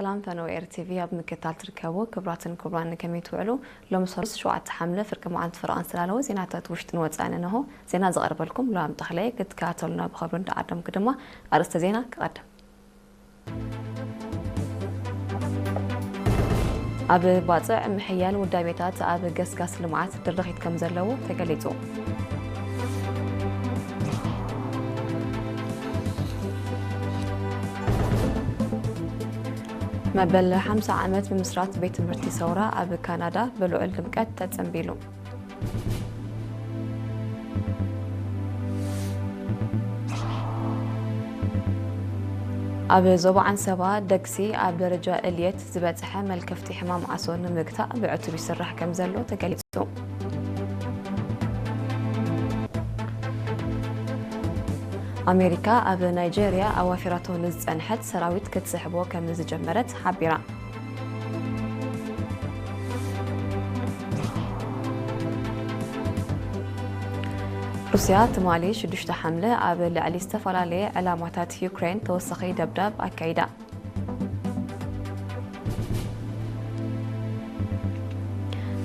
ሰላም ፈነወ ኤር ቲቪ ኣብ ምክትታል ትርከቡ ክቡራትን ክቡራን፣ ከመይ ትውዕሉ? ሎሚ ሰሉስ ሸውዓተ ሓምለ ፍርቂ መዓልቲ ፍርቓን ዝተዳለወ ዜናታት ውሽጥን ወጻእን እንሆ። ዜና ዘቕርበልኩም ሉዋም ተኽለየ፣ ክትከታተሉና ብኸብሪ እንዳዓደምኩ ድማ ኣርእስተ ዜና ክቐድም። ኣብ ባጽዕ ምሕያል ውዳቤታት ኣብ ገስጋስ ልምዓት ድርኺት ከም ዘለዉ ተገሊጹ። መበል ሓምሳ ዓመት ምምስራት ቤት ትምህርቲ ሰውራ ኣብ ካናዳ ብልዑል ድምቀት ተጸንቢሉ። ኣብ ዞባ ዓንሰባ ደግሲ ኣብ ደረጃ እልየት ዝበጽሐ መልከፍቲ ሕማም ዓሶ ንምግታእ ብዕቱብ ይስራሕ ከም ዘሎ ተገሊጹ። ኣሜሪካ ኣብ ናይጀርያ ኣዋፊራቶ ንዝጸንሐት ሰራዊት ክትስሕቦ ከም ዝጀመረት ሓቢራ። ሩስያ ትማሊ ሽዱሽተ ሓምለ ኣብ ልዕሊ ዝተፈላለየ ዕላማታት ዩክሬን ተወሳኺ ደብዳብ ኣካይዳ።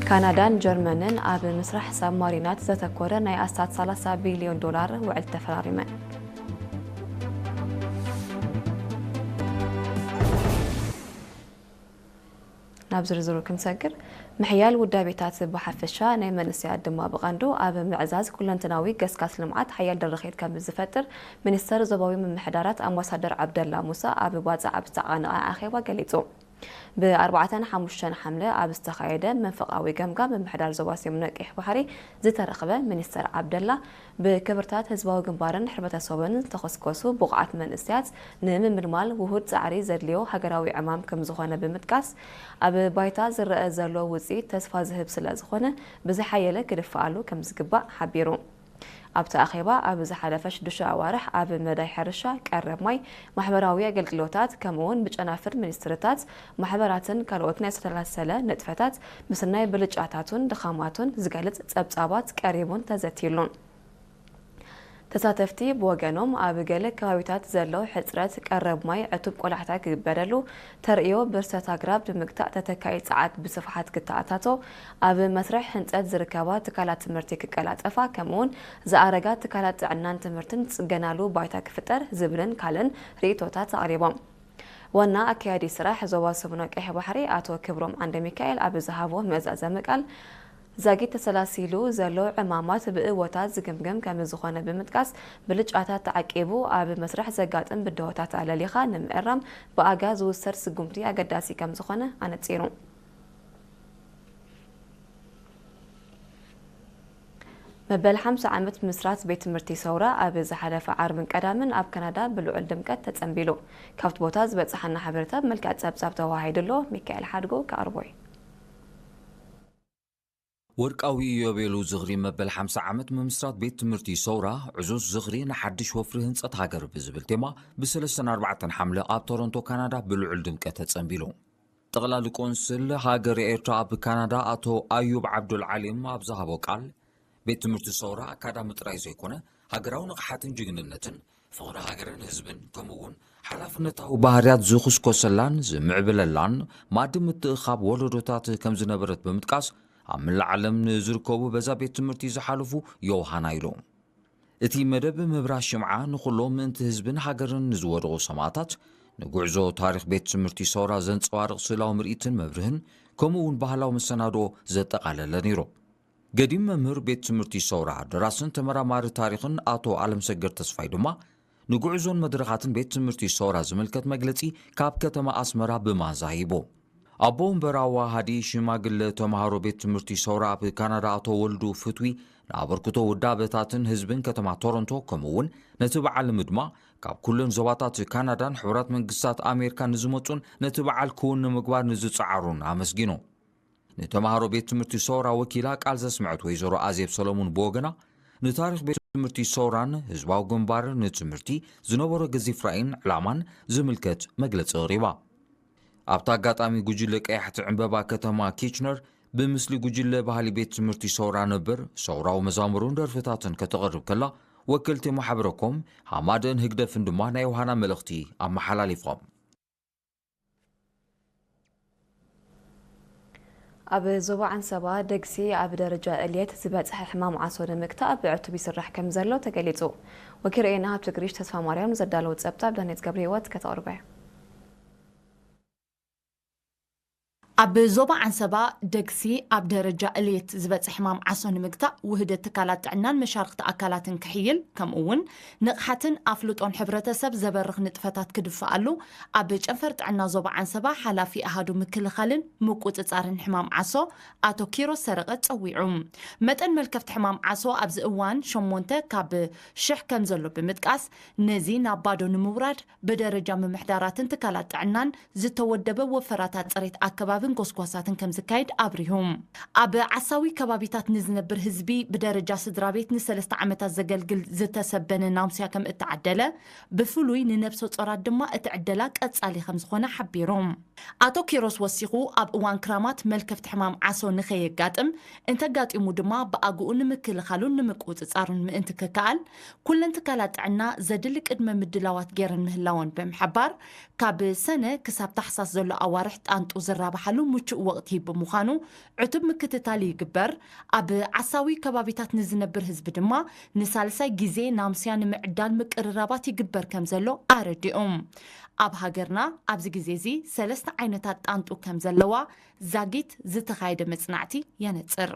ካናዳን ጀርመንን ኣብ ምስራሕ ሳብማሪናት ዘተኮረ ናይ ኣስታት ሰላሳ ቢልዮን ዶላር ውዕል ተፈራሪመን። ናብ ዝርዝሩ ክንሰግር፣ ምሕያል ውዳቤታት ብሓፈሻ ናይ መንእሰያት ድማ ብቐንዱ ኣብ ምዕዛዝ ኩለንትናዊ ገስጋስ ልምዓት ሓያል ደረኺት ከም ዝፈጥር ሚኒስተር ዞባዊ ምምሕዳራት ኣምባሳደር ዓብደላ ሙሳ ኣብ ባጽዕ ኣብ ዝተቓነቐ ኣኼባ ገሊጹ። ብ ኣርባዕተን ሓሙሽተን ሓምለ ኣብ ዝተኻየደ መንፈቓዊ ገምጋም ምምሕዳር ዞባ ሰሜን ቀይሕ ባሕሪ ዝተረኽበ ሚኒስተር ዓብደላ፣ ብክብርታት ህዝባዊ ግንባርን ሕብረተሰብን ዝተኾስኮሱ ብቑዓት መንእሰያት ንምምልማል ውሁድ ጻዕሪ ዘድልዮ ሃገራዊ ዕማም ከም ዝኾነ ብምጥቃስ፣ ኣብ ባይታ ዝረኣ ዘሎ ውጽኢት ተስፋ ዝህብ ስለ ዝኾነ ብዝሓየለ ክድፈኣሉ ከም ዝግባእ ሓቢሩ። ኣብቲ ኣኼባ ኣብ ዝሓለፈ ሽዱሽተ ኣዋርሕ ኣብ መዳይ ሕርሻ፣ ቀረብ ማይ፣ ማሕበራዊ ኣገልግሎታት ከምኡውን ብጨናፍር ሚኒስትርታት፣ ማሕበራትን ካልኦት ናይ ዝተሰላሰለ ንጥፈታት ምስናይ ብልጫታቱን ድኻማቱን ዝገልጽ ጸብጻባት ቀሪቡን ተዘትዩሉን። ተሳተፍቲ ብወገኖም ኣብ ገለ ከባቢታት ዘሎ ሕጽረት ቀረብ ማይ ዕቱብ ቆላሕታ ክግበረሉ፣ ተርእዮ ብርሰት ኣግራብ ብምግታእ ተተካኢ ጸዓት ብስፍሓት ክተኣታቶ፣ ኣብ መስርሕ ህንጸት ዝርከባ ትካላት ትምህርቲ ክቀላጠፋ ከምኡውን ዝኣረጋ ትካላት ጥዕናን ትምህርትን ዝጽገናሉ ባይታ ክፍጠር ዝብልን ካልእን ርእይቶታት ኣቕሪቦም። ዋና ኣካያዲ ስራሕ ዞባ ሰሙነ ቀይሕ ባሕሪ ኣቶ ክብሮም ዓንደ ሚካኤል ኣብ ዝሃቦ መዛዘሚ ቃል፣ ዛጊት ተሰላሲሉ ዘሎ ዕማማት ብእወታት ዝግምገም ከም ዝኾነ ብምጥቃስ፣ ብልጫታት ተዓቂቡ ኣብ መስርሕ ዘጋጥም ብድሆታት ኣለሊኻ ንምእራም ብኣጋ ዝውሰድ ስጉምቲ ኣገዳሲ ከም ዝኾነ ኣነጺሩ። መበል ሓምሳ ዓመት ምስራት ቤት ትምህርቲ ሰውራ ኣብ ዝሓለፈ ዓርብን ቀዳምን ኣብ ካናዳ ብልዑል ድምቀት ተጸንቢሉ። ካብቲ ቦታ ዝበጽሓና ሓበሬታ ብመልክዕ ጸብጻብ ተወሃሂዱ ኣሎ። ሚካኤል ሓድጎ ክኣርቦ እዩ። ወርቃዊ ኢዮቤሉ ዝኽሪ መበል ሓምሳ ዓመት ምምስራት ቤት ትምህርቲ ሰውራ፣ ዕዙዝ ዝኽሪ ንሓድሽ ወፍሪ ህንጸት ሃገር ብዝብል ቴማ ብሰለስተን ኣርባዕተን ሓምለ ኣብ ቶሮንቶ ካናዳ ብልዑል ድምቀት ተጸንቢሉ። ጠቕላሊ ቆንስል ሃገረ ኤርትራ ኣብ ካናዳ ኣቶ ኣዩብ ዓብዱል ዓሊም ኣብ ዝሃቦ ቃል፣ ቤት ትምህርቲ ሰውራ ኣካዳሚ ጥራይ ዘይኮነ፣ ሃገራዊ ንቕሓትን ጅግንነትን፣ ፍቕሪ ሃገርን ህዝብን፣ ከምኡ እውን ሓላፍነታዊ ባህርያት ዝኹስኮሰላን ዝምዕብለላን ማዕዲ ምትእኻብ ወለዶታት ከም ዝነበረት ብምጥቃስ፣ ኣብ መላእ ዓለም ንዝርከቡ በዛ ቤት ትምህርቲ ዝሓለፉ ዮሃና ኢሉ። እቲ መደብ ምብራህ ሽምዓ ንኹሎም ምእንቲ ህዝብን ሃገርን ንዝወደቑ ሰማእታት፣ ንጉዕዞ ታሪኽ ቤት ትምህርቲ ሰውራ ዘንጸባርቕ ስእላዊ ምርኢትን መብርህን፣ ከምኡ እውን ባህላዊ መሰናድኦ ዘጠቓለለ ነይሩ። ገዲም መምህር ቤት ትምህርቲ ሰውራ፣ ደራስን ተመራማሪ ታሪኽን ኣቶ ኣለምሰገድ ተስፋይ ድማ፣ ንጉዕዞን መድረኻትን ቤት ትምህርቲ ሰውራ ዝምልከት መግለጺ ካብ ከተማ ኣስመራ ብማንዛ ሂቡ። ኣቦ ወንበር ኣዋሃዲ ሽማግለ ተምሃሮ ቤት ትምህርቲ ሰውራ ኣብ ካናዳ ኣቶ ወልዱ ፍትዊ፣ ንኣበርክቶ ውዳበታትን ህዝብን ከተማ ቶሮንቶ፣ ከምኡ እውን ነቲ በዓል ንምድማቕ ካብ ኩለን ዞባታት ካናዳን ሕቡራት መንግስታት ኣሜሪካን ንዝመጹን ነቲ በዓል ክውን ንምግባር ንዝጸዓሩን ኣመስጊኑ። ንተምሃሮ ቤት ትምህርቲ ሰውራ ወኪላ ቃል ዘስምዐት ወይዘሮ ኣዜብ ሰለሙን ብወገና፣ ንታሪኽ ቤት ትምህርቲ ሰውራን ህዝባዊ ግንባርን ንትምህርቲ ዝነበሮ ገዚፍ ራእይን ዕላማን ዝምልከት መግለጺ ኣቕሪባ። ኣብቲ ኣጋጣሚ ጉጅለ ቀያሕቲ ዕምበባ ከተማ ኪችነር ብምስሊ ጉጅለ ባህሊ ቤት ትምህርቲ ሰውራ ነበር፣ ሰውራዊ መዛሙርን ደርፍታትን ከተቕርብ ከላ፣ ወከልቲ ማሕበረ ኮም፣ ሃማደን ህግደፍን ድማ ናይ ዮሃና መልእኽቲ ኣመሓላሊፎም። ኣብ ዞባ ዓንሰባ ደግሲ ኣብ ደረጃ እልየት ዝበጽሐ ሕማም ዓሶ ንምግታእ ብዕቱብ ይስራሕ ከም ዘሎ ተገሊጹ። ወኪል ርኤና ሃብተግሪሽ ተስፋ ማርያም ዘዳለዎ ጸብጻብ ዳንኤት ገብረ ህይወት ከተቕርቦ እያ። ኣብ ዞባ ዓንሰባ ደግሲ ኣብ ደረጃ እልየት ዝበጽሐ ሕማም ዓሶ ንምግታእ ውህደት ትካላት ጥዕናን መሻርኽቲ ኣካላትን ክሕይል፣ ከምኡ እውን ንቕሓትን ኣፍልጦን ሕብረተሰብ ዘበርኽ ንጥፈታት ክድፈኣሉ ኣብ ጨንፈር ጥዕና ዞባ ዓንሰባ ሓላፊ ኣሃዱ ምክልኻልን ምቁጽጻርን ሕማም ዓሶ ኣቶ ኪሮስ ሰረቐ ጸዊዑ። መጠን መልከፍቲ ሕማም ዓሶ ኣብዚ እዋን ሸሞንተ ካብ ሽሕ ከም ዘሎ ብምጥቃስ፣ ነዚ ናብ ባዶ ንምውራድ ብደረጃ ምምሕዳራትን ትካላት ጥዕናን ዝተወደበ ወፈራታት ጽሬት ኣከባብን ጎስጓሳትን ከም ዝካየድ ኣብሪሁ። ኣብ ዓሳዊ ከባቢታት ንዝነብር ህዝቢ ብደረጃ ስድራ ቤት ንሰለስተ ዓመታት ዘገልግል ዝተሰበነ ናምስያ ከም እተዓደለ፣ ብፍሉይ ንነብሰ ጾራት ድማ እቲ ዕደላ ቀጻሊ ከም ዝኾነ ሓቢሩ። ኣቶ ኪሮስ ወሲኹ፣ ኣብ እዋን ክራማት መልከፍቲ ሕማም ዓሶ ንኸየጋጥም፣ እንተጋጢሙ ድማ ብኣግኡ ንምክልኻሉን ንምቁጽጻሩን ምእንቲ ክከኣል፣ ኩለን ትካላት ጥዕና ዘድሊ ቅድመ ምድላዋት ገይረን ምህላወን ብምሕባር፣ ካብ ሰነ ክሳብ ታሕሳስ ዘሎ ኣዋርሕ ጣንጡ ዝራብሓሉ ምቹእ ወቕቲ ብምዃኑ ዕቱብ ምክትታል ይግበር። ኣብ ዓሳዊ ከባቢታት ንዝነብር ህዝቢ ድማ ንሳልሳይ ግዜ ናምስያ ንምዕዳል ምቅርራባት ይግበር ከም ዘሎ ኣረዲኦም። ኣብ ሃገርና ኣብዚ ግዜ እዚ ሰለስተ ዓይነታት ጣንጡ ከም ዘለዋ ዛጊት ዝተኻየደ መጽናዕቲ የነጽር።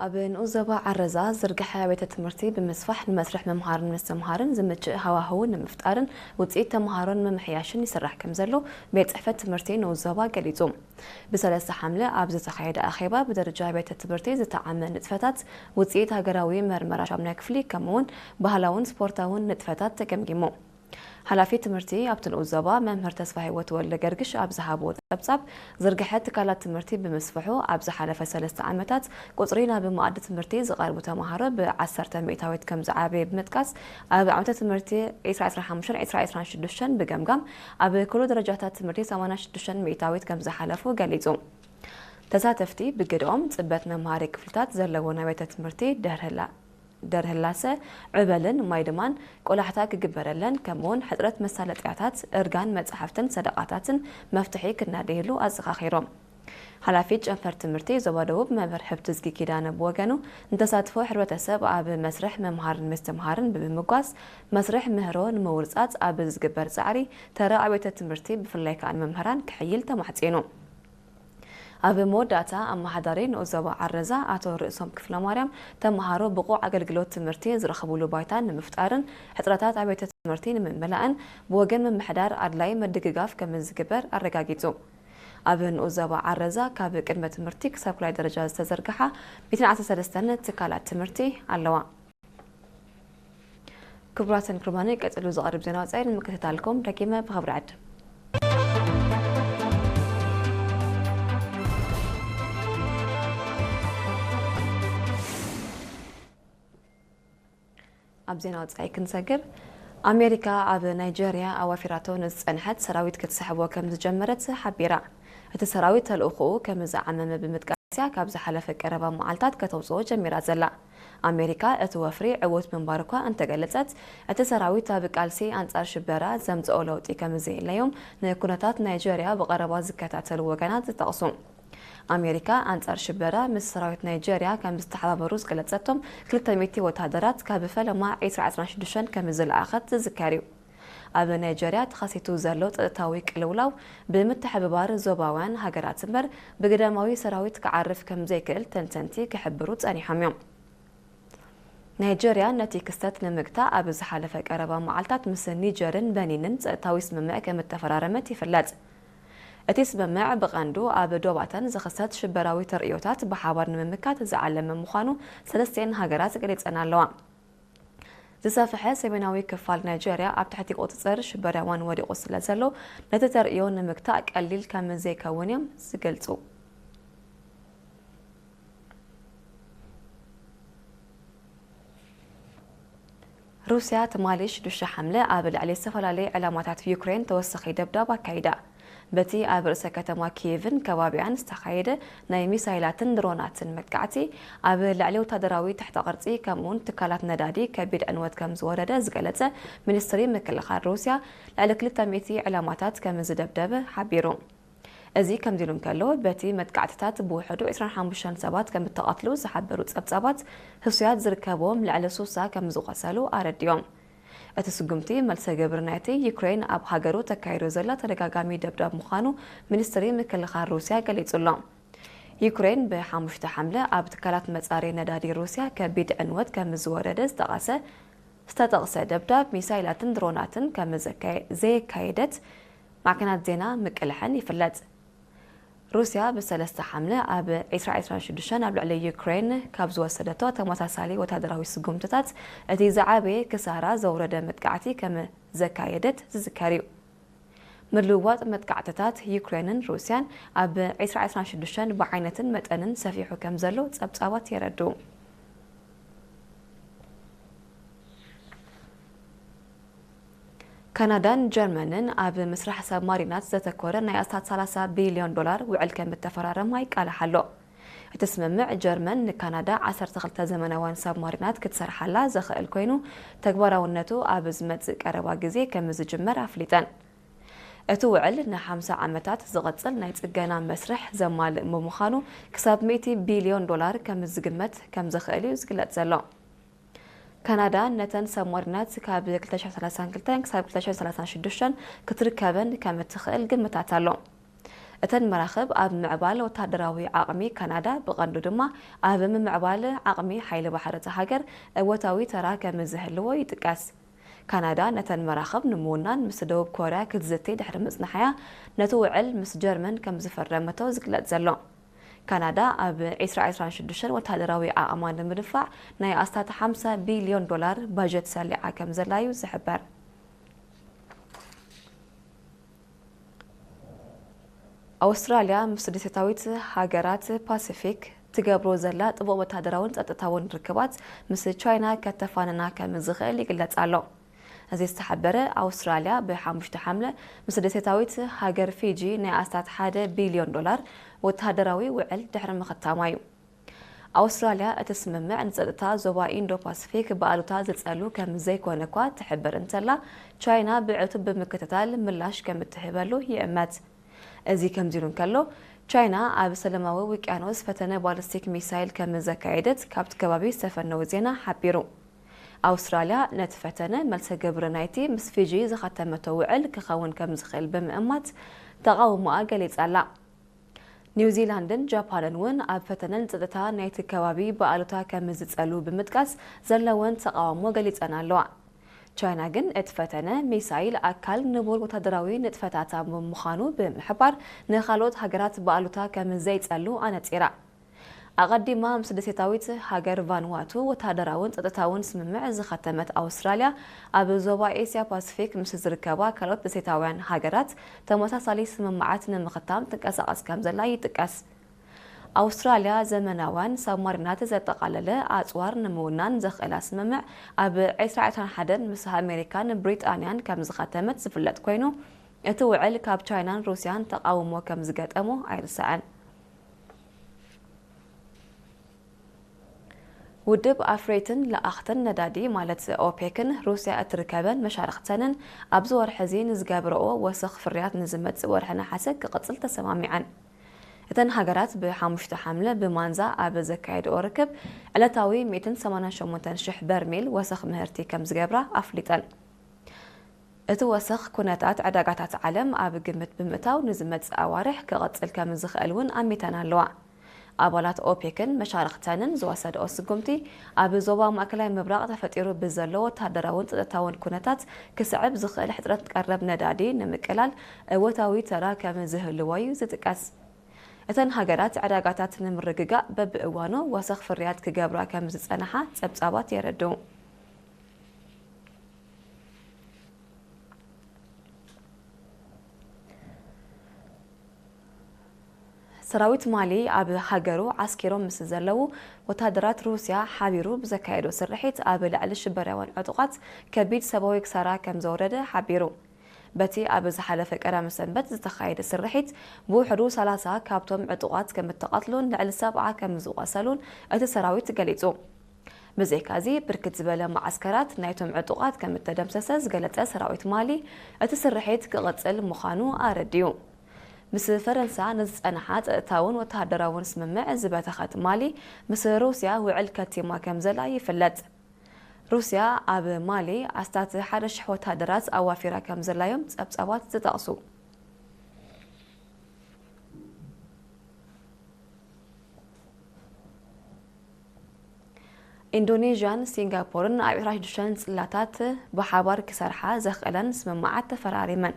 ኣብ ንኡስ ዞባ ዓረዛ ዝርግሐ ኣብያተ ትምህርቲ ብምስፋሕ ንመስርሕ ምምሃርን ምስትምሃርን ዝምችእ ሃዋህው ንምፍጣርን ውፅኢት ተምሃሮን ንምምሕያሽን ይስራሕ ከም ዘሎ ቤት ፅሕፈት ትምህርቲ ንኡስ ዞባ ገሊፁ። ብሰለስተ ሓምለ ኣብ ዝተኻየደ ኣኼባ ብደረጃ ኣብያተ ትምህርቲ ዝተዓመ ንጥፈታት ውፅኢት ሃገራዊ መርመራ ሻምናይ ክፍሊ ከምኡውን ባህላውን ስፖርታውን ንጥፈታት ተገምጊሙ። ሓላፊ ትምህርቲ ኣብቲ ንኡስ ዞባ መምህር ተስፋ ህይወት ወልደ ገርግሽ ኣብ ዝሃብዎ ጸብጻብ፣ ዝርግሐ ትካላት ትምህርቲ ብምስፍሑ ኣብ ዝሓለፈ ሰለስተ ዓመታት ቁጽሪ ናብ መኣዲ ትምህርቲ ዝቐርቡ ተምሃሮ ብዓሰርተ ሚእታዊት ከም ዝዓበየ ብምጥቃስ፣ ኣብ ዓመተ ትምህርቲ ዕስራ ዕስራ ሓሙሽተ ዕስራ ዕስራ ሽዱሽተ ብገምጋም ኣብ ኩሉ ደረጃታት ትምህርቲ ሰማንያ ሽዱሽተ ሚእታዊት ከም ዝሓለፉ ገሊጹ። ተሳተፍቲ ብግደኦም፣ ጽበት መምሃሪ ክፍልታት ዘለዎን ኣብያተ ትምህርቲ ደርህላ ደርህላሰ፣ ዕበልን ማይ ድማን ቆላሕታ ክግበረለን፣ ከምኡውን ሕጽረት መሳለጥያታት፣ እርጋን መጻሕፍትን ሰደቓታትን መፍትሒ ክናደየሉ ኣዘኻኺሮም። ሓላፊት ጨንፈር ትምህርቲ ዞባ ደቡብ መምህር ሕብትዝጊ ኪዳነ ብወገኑ፣ ንተሳትፎ ሕብረተሰብ ኣብ መስርሕ ምምሃርን ምስትምሃርን ብምምጓስ፣ መስርሕ ምህሮ ንምውርጻጽ ኣብ ዝግበር ጻዕሪ ተራ ኣብያተ ትምህርቲ ብፍላይ ከኣ ንመምህራን ክሕይል ተማሕጺኑ። ኣብ መወዳእታ ኣመሓዳሪ ንኡስ ዞባ ዓረዛ ኣቶ ርእሶም ክፍለማርያም፣ ተምሃሮ ብቑዕ ኣገልግሎት ትምህርቲ ዝረኽብሉ ባይታ ንምፍጣርን ሕጽረታት ኣብያተ ትምህርቲ ንምምላእን ብወገን ምምሕዳር ኣድላይ ምድግጋፍ ከም ዝግበር ኣረጋጊጹ። ኣብ ንኡስ ዞባ ዓረዛ ካብ ቅድመ ትምህርቲ ክሳብ ካልኣይ ደረጃ ዝተዘርግሓ ሚእትን ዓሰርተ ሰለስተን ትካላት ትምህርቲ ኣለዋ። ክቡራትን ክቡራንን፣ ቀጺሉ ዝቐርብ ዜና ወጻኢ ንምክትታልኩም ደጊመ ብኽብሪ ዕድም። ኣብ ዜና ወጻኢ ክንሰግር፣ ኣሜሪካ ኣብ ናይጀርያ ኣዋፊራቶ ንዝጸንሐት ሰራዊት ክትስሕቦ ከም ዝጀመረት ሓቢራ። እቲ ሰራዊት ተልእኾኡ ከም ዝዓመመ ብምጥቃስ እያ ካብ ዝሓለፈ ቀረባ መዓልታት ከተውጽኦ ጀሚራ ዘላ። ኣሜሪካ እቲ ወፍሪ ዕዉት ምንባሩ እኳ እንተገለጸት፣ እቲ ሰራዊት ኣብ ቃልሲ ኣንጻር ሽበራ ዘምጽኦ ለውጢ ከም ዘየለዮም ንኩነታት ናይጀርያ ብቐረባ ዝከታተሉ ወገናት ይጠቕሱ። ኣሜሪካ ኣንጻር ሽበራ ምስ ሰራዊት ናይጀርያ ከም ዝተሓባበሩ ዝገለጸቶም ክልተ ሚእቲ ወተሃደራት ካብ ፈለማ ዕስራ ዕስራ ሽዱሽተ ከም ዝለኣኸት ዝዝከር እዩ። ኣብ ናይጀርያ ተኸሲቱ ዘሎ ጸጥታዊ ቅልውላው ብምትሕብባር ዞባውያን ሃገራት እምበር ብግዳማዊ ሰራዊት ክዓርፍ ከም ዘይክእል ተንተንቲ ክሕብሩ ጸኒሖም እዮም። ናይጀርያ ነቲ ክስተት ንምግታእ ኣብ ዝሓለፈ ቀረባ መዓልታት ምስ ኒጀርን በኒንን ጸጥታዊ ስምምዕ ከም እተፈራረመት ይፍለጥ። እቲ ስምምዕ ብቐንዱ ኣብ ዶባተን ዝኽሰት ሽበራዊ ተርእዮታት ብሓባር ንምምካት ዝዓለመ ምዃኑ ሰለስቲኤን ሃገራት ገሊጸን ኣለዋ። ዝሰፍሐ ሰሜናዊ ክፋል ናይጀርያ ኣብ ትሕቲ ቁጽጽር ሽበራውያን ወዲቑ ስለ ዘሎ፣ ነቲ ተርእዮ ንምግታእ ቀሊል ከም ዘይከውን እዮም ዝገልጹ። ሩስያ ትማሊ ሽዱሽተ ሓምለ ኣብ ልዕሊ ዝተፈላለዩ ዕላማታት ዩክሬን ተወሳኺ ደብዳብ ኣካይዳ። በቲ ኣብ ርእሰ ከተማ ኪየቭን ከባቢኣን ዝተኻየደ ናይ ሚሳይላትን ድሮናትን መጥቃዕቲ፣ ኣብ ልዕሊ ወታደራዊ ትሕተ ቅርጺ ከምኡውን ትካላት ነዳዲ ከቢድ ዕንወት ከም ዝወረደ ዝገለጸ ሚኒስትሪ ምክልኻል ሩስያ፣ ልዕሊ ክልተ ሚእቲ ዕላማታት ከም ዝደብደበ ሓቢሩ። እዚ ከምዚ ኢሉ እንከሎ፣ በቲ መጥቃዕትታት ብውሕዱ ዕስራን ሓሙሽተን ሰባት ከም እተቐትሉ ዝሓበሩ ጸብጻባት፣ ህሱያት ዝርከብዎም ልዕሊ ሱሳ ከም ዝቖሰሉ ኣረዲኦም። እቲ ስጉምቲ መልሰ ግብሪ ናይቲ ዩክሬን ኣብ ሃገሩ ተካይዶ ዘላ ተደጋጋሚ ደብዳብ ምዃኑ ሚኒስትሪ ምክልኻል ሩስያ ገሊጹ ኣሎ። ዩክሬን ብሓሙሽተ ሓምለ ኣብ ትካላት መጻሪ ነዳዲ ሩስያ ከቢድ ዕንወት ከም ዝወረደ ዝጠቐሰ ዝተጠቕሰ ደብዳብ ሚሳይላትን ድሮናትን ከም ዘካየ-፣ ዘየካየደት ማዕከናት ዜና ምቅልሐን ይፍለጥ። ሩስያ ብሰለስተ ሓምለ ኣብ ዕስራ ዕስራን ሽዱሽተን ኣብ ልዕሊ ዩክሬን ካብ ዝወሰደቶ ተመሳሳሊ ወታደራዊ ስጉምትታት እቲ ዝዓበየ ክሳራ ዘውረደ መጥቃዕቲ ከም ዘካየደት ዝዝከር እዩ። ምልውዋጥ መጥቃዕትታት ዩክሬንን ሩስያን ኣብ ዕስራ ዕስራን ሽዱሽተን ብዓይነትን መጠንን ሰፊሑ ከም ዘሎ ጸብጻባት የረድኡ። ካናዳን ጀርመንን ኣብ ምስራሕ ሳብማሪናት ዘተኮረ ናይ ኣስታት ሰላሳ ቢልዮን ዶላር ውዕል ከም እተፈራረማ ይቃላሕ ኣሎ። እቲ ስምምዕ ጀርመን ንካናዳ ዓሰርተ ክልተ ዘመናውያን ሳብማሪናት ክትሰርሓላ ዘኽእል ኮይኑ፣ ተግባራውነቱ ኣብ ዝመጽእ ቀረባ ግዜ ከም ዝጅመር ኣፍሊጠን። እቲ ውዕል ንሓምሳ ዓመታት ዝቐጽል ናይ ጽገና መስርሕ ዘማልእ ብምዃኑ፣ ክሳብ ሚእቲ ቢልዮን ዶላር ከም ዝግመት ከም ዝኽእል እዩ ዝግለጽ ዘሎ። ካናዳ ነተን ሳብማሪናት ካብ ክልተ ሽሕን ሰላሳን ክልተን ክሳብ ክልተ ሽሕን ሰላሳን ሽዱሽተን ክትርከበን ከም እትኽእል ግምታት ኣሎ። እተን መራኽብ ኣብ ምዕባል ወታደራዊ ዓቕሚ ካናዳ፣ ብቐንዱ ድማ ኣብ ምምዕባል ዓቕሚ ሓይሊ ባሕሪ እታ ሃገር እወታዊ ተራ ከም ዝህልዎ ይጥቀስ። ካናዳ ነተን መራኽብ ንምውናን ምስ ደቡብ ኮርያ ክትዝቲ ድሕሪ ምጽንሓያ፣ ነቲ ውዕል ምስ ጀርመን ከም ዝፈረመቶ ዝግለጽ ዘሎ። ካናዳ ኣብ ዕስራ ዕስራን ሽዱሽተን ወታደራዊ ዓቕማ ንምድንፋዕ ናይ ኣስታት ሓምሳ ቢልዮን ዶላር ባጀት ሰሊዓ ከም ዘላ እዩ ዝሕበር። ኣውስትራልያ ምስ ደሴታዊት ሃገራት ፓሲፊክ ትገብሮ ዘላ ጥቡቕ ወታደራውን ጸጥታውን ርክባት ምስ ቻይና ከተፋንና ከም ዝኽእል ይግለጽ ኣሎ። እዚ ዝተሓበረ ኣውስትራልያ ብሓሙሽተ ሓምለ ምስ ደሴታዊት ሃገር ፊጂ ናይ ኣስታት ሓደ ቢልዮን ዶላር ወተሃደራዊ ውዕል ድሕሪ ምኽታማ እዩ። ኣውስትራልያ እቲ ስምምዕ ንጸጥታ ዞባ ኢንዶ ፓሲፊክ ብኣሉታ ዝጸሉ ከም ዘይኮነ እኳ ትሕብር እንተላ፣ ቻይና ብዕቱብ ብምክትታል ምላሽ ከም እትህበሉ ይእመት። እዚ ከምዚ ኢሉ እንከሎ፣ ቻይና ኣብ ሰላማዊ ውቅያኖስ ፈተነ ባሊስቲክ ሚሳይል ከም ዘካየደት ካብቲ ከባቢ ዝተፈነወ ዜና ሓቢሩ። ኣውስትራልያ ነቲ ፈተነ መልሰ ግብሪ ናይቲ ምስ ፊጂ ዝኸተመቶ ውዕል ክኸውን ከም ዝኽእል ብምእማት ተቓውሞኣ ገሊጻ ኣላ። ኒውዚላንድን ጃፓንን እውን ኣብ ፈተነን ጸጥታ ናይቲ ከባቢ ብኣሉታ ከም ዝጸሉ ብምጥቃስ ዘለወን ተቓውሞ ገሊጸን ኣለዋ። ቻይና ግን እቲ ፈተነ ሚሳይል ኣካል ንቡር ወታደራዊ ንጥፈታታ ብምዃኑ ብምሕባር ንኻልኦት ሃገራት ብኣሉታ ከም ዘይጸሉ ኣነጺራ። ኣቐዲማ ምስ ደሴታዊት ሃገር ቫንዋቱ ወታደራውን ጸጥታውን ስምምዕ ዝኸተመት ኣውስትራልያ፣ ኣብ ዞባ ኤስያ ፓሲፊክ ምስ ዝርከባ ካልኦት ደሴታውያን ሃገራት ተመሳሳሊ ስምምዓት ንምኽታም ትንቀሳቐስ ከም ዘላ ይጥቀስ። ኣውስትራልያ ዘመናውያን ሳብማሪናት ዘጠቓለለ ኣጽዋር ንምውናን ዘኽእላ ስምምዕ ኣብ ዕስራ ዕስራን ሓደን ምስ ኣሜሪካን ብሪጣንያን ከም ዝኸተመት ዝፍለጥ ኮይኑ፣ እቲ ውዕል ካብ ቻይናን ሩስያን ተቓውሞ ከም ዝገጠሞ ኣይርሳዕን። ውድብ ኣፍረይትን ለኣኽትን ነዳዲ ማለት ኦፔክን ሩስያ እትርከበን መሻርኽተንን ኣብዚ ወርሒ እዚ ንዝገብረኦ ወሰኽ ፍርያት ንዝመጽእ ወርሒ ነሓሰ ክቕጽል ተሰማሚዐን። እተን ሃገራት ብሓሙሽተ ሓምለ ብማንዛ ኣብ ዘካየድኦ ርክብ፣ ዕለታዊ ሚእትን ሰማንያን ሸሞንተን ሽሕ በርሜል ወሰኽ ምህርቲ ከም ዝገብራ ኣፍሊጠን። እቲ ወሰኽ ኩነታት ዕዳጋታት ዓለም ኣብ ግምት ብምእታው ንዝመጽእ ኣዋርሕ ክቐጽል ከም ዝኽእል እውን ኣሚተን ኣለዋ። ኣባላት ኦፔክን መሻርኽተንን ዝወሰድኦ ስጉምቲ፣ ኣብ ዞባ ማእከላይ ምብራቕ ተፈጢሩ ብዘሎ ወተሃደራውን ጸጥታውን ኩነታት ክስዕብ ዝኽእል ሕጽረት ቀረብ ነዳዲ ንምቅላል እወታዊ ተራ ከም ዝህልዎ እዩ ዝጥቀስ። እተን ሃገራት ዕዳጋታት ንምርግጋእ በብእዋኑ ወሰኽ ፍርያት ክገብራ ከም ዝጸንሓ ጸብጻባት የረድኡ። ሰራዊት ማሊ ኣብ ሃገሩ ዓስኪሮም ምስ ዘለዉ ወታደራት ሩስያ ሓቢሩ ብዘካየዶ ስርሒት ኣብ ልዕሊ ሽበራውያን ዕጡቓት ከቢድ ሰብኣዊ ክሳራ ከም ዘውረደ ሓቢሩ። በቲ ኣብ ዝሓለፈ ቀዳመ ሰንበት ዝተኻየደ ስርሒት ብውሕዱ ሰላሳ ካብቶም ዕጡቓት ከም እተቐትሉን ልዕሊ ሰብዓ ከም ዝቖሰሉን እቲ ሰራዊት ገሊጹ። ብዘይካዚ፣ ብርክት ዝበለ መዓስከራት ናይቶም ዕጡቓት ከም እተደምሰሰ ዝገለጸ ሰራዊት ማሊ፣ እቲ ስርሒት ክቕጽል ምዃኑ ኣረዲኡ። ምስ ፈረንሳ ንዝጸንሓ ጸጥታውን ወተሃደራውን ስምምዕ ዝበተኸት ማሊ፣ ምስ ሩስያ ውዕል ከቲማ ከም ዘላ ይፍለጥ። ሩስያ ኣብ ማሊ ኣስታት ሓደ ሽሕ ወተሃደራት ኣዋፊራ ከም ዘላዮም ጸብጻባት ዝጠቕሱ። ኢንዶኔዥያን ሲንጋፖርን ኣብ ዕስራን ሽዱሽተን ጽላታት ብሓባር ክሰርሓ ዘኽእለን ስምምዓት ተፈራሪመን።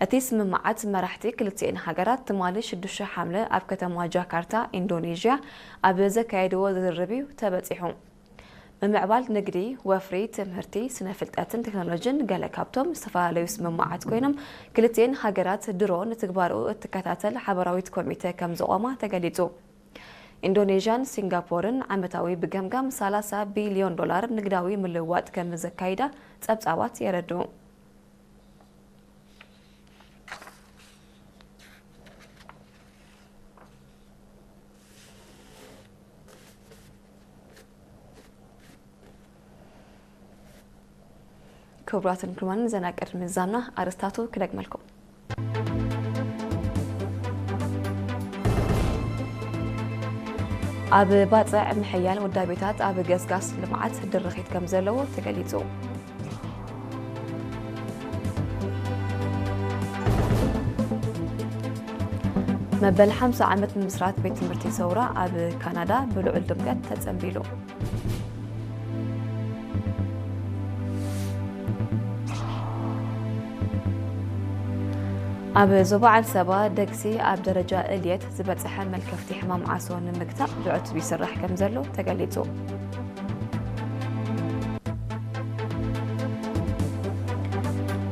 እቲ ስምምዓት መራሕቲ ክልቲኤን ሃገራት ትማሊ ሽዱሽተ ሓምለ ኣብ ከተማ ጃካርታ ኢንዶኔዥያ ኣብ ዘካየድዎ ዝርርብ እዩ ተበጺሑ። ምምዕባል ንግዲ፣ ወፍሪ፣ ትምህርቲ፣ ስነ ፍልጠትን ቴክኖሎጂን ገለ ካብቶም ዝተፈላለዩ ስምምዓት ኮይኖም፣ ክልቲኤን ሃገራት ድሮ ንትግባርኡ እትከታተል ሓበራዊት ኮሚተ ከም ዝቖማ ተገሊጹ። ኢንዶኔዥያን ሲንጋፖርን ዓመታዊ ብገምጋም ሰላሳ ቢልዮን ዶላር ንግዳዊ ምልውዋጥ ከም ዘካይዳ ጸብጻባት የረድኡ። ክቡራትን ክቡራን፣ ዘና ቅድሚ ዛና ኣርእስታቱ ክደግመልኩም። ኣብ ባጽዕ ምሕያል ውዳቤታት ኣብ ገስጋስ ልምዓት ድርኺት ከም ዘለዎ ተገሊጹ። መበል ሓምሳ ዓመት ምምስራት ቤት ትምህርቲ ሰውራ ኣብ ካናዳ ብልዑል ድምቀት ተጸንቢሉ። ኣብ ዞባ ዓንሰባ ደግሲ ኣብ ደረጃ እልየት ዝበጽሐ መልከፍቲ ሕማም ዓሶ ንምግታእ ብዕቱብ ይስራሕ ከም ዘሎ ተገሊጹ።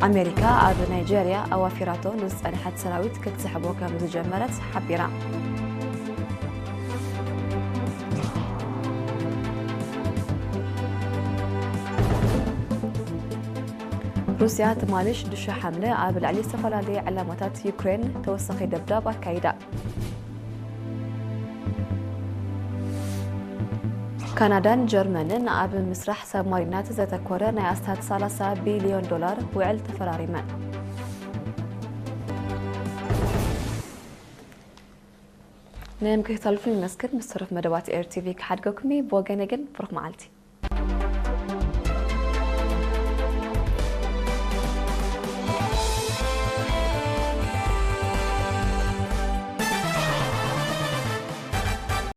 ኣሜሪካ ኣብ ናይጀርያ ኣዋፊራቶ ንዝጸንሐት ሰራዊት ክትስሕቦ ከም ዝጀመረት ሓቢራ። ሩስያ ትማሊ ሽዱሽተ ሓምለ ኣብ ልዕሊ ዝተፈላለዩ ዕላማታት ዩክሬን ተወሳኺ ደብዳብ ኣካይዳ። ካናዳን ጀርመንን ኣብ ምስራሕ ሳብማሪናት ዘተኮረ ናይ ኣስታት ሰላሳ ቢልዮን ዶላር ውዕል ተፈራሪመን። ናይ ምክትታልኩም ይመስገን። ምስ ተረፍ መደባት ኤር ቲቪ ክሓድገኩም እየ። ብወገነ ግን ብሩኽ መዓልቲ።